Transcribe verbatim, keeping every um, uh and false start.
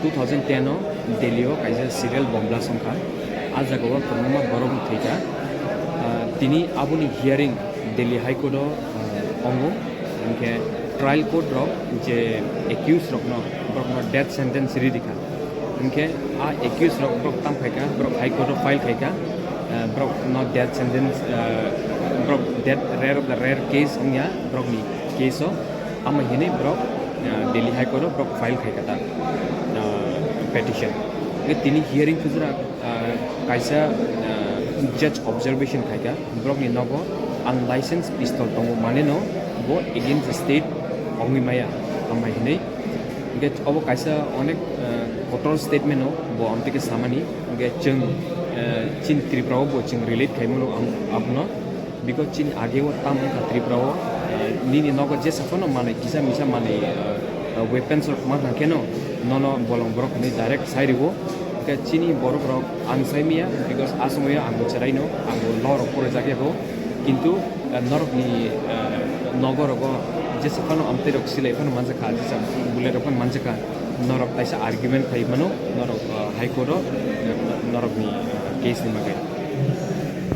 Two thousand ten o Delhi o kaisa serial bomb blast wngkha. A jagao kwbangma borok thwikha. Ah, tini aboni hearing Delhi High Court o, ah, ongo. Hinkhe trial court rok je accused rokno, borokno death sentence ri rikha. Hinkhe a accused rok borok tam phaikha, borok High Court o file khaikha. Ah, borokno death sentence, ah, borok death, rare of the rare case wngya borokni case o. Ama hinwi borok, ah, Delhi High Court o borok file khaikha ta, ah, petition. Tini hearing khujra, ah, kaisa, ah, judge observation khaikha, borokni nogo unlicensed pistol tongo maneno bo against the state wngwi maya, ama hinwi. Hinkhe obo kaisa onek, ah, kotor statement o bo amtwi khe samani. Hinkhe chwng, ah, chini Tripura o bo chwng relate khaimano ang-, abono. Because chini age o tamo wngkha Tripura o, eh, nini nogo jesa phano manwi kisa misa manwi, eh, eh, weapons rok ma thang kheno nono bolong borok hinwi direct sai rwo. Hinkhe chini borok rok ang sai maya, because a somoyo ang bo chwraino, ang bo law rok porojak yago. Kintu, eh, norokni, eh, nogo rogo jesa phano amtwi rok silai phano manjakha, jesa bullet rok phano manjakha, norok kaisa argument khai mano, norok, eh, High Court o, eh, norokni, eh, case ni bagwi.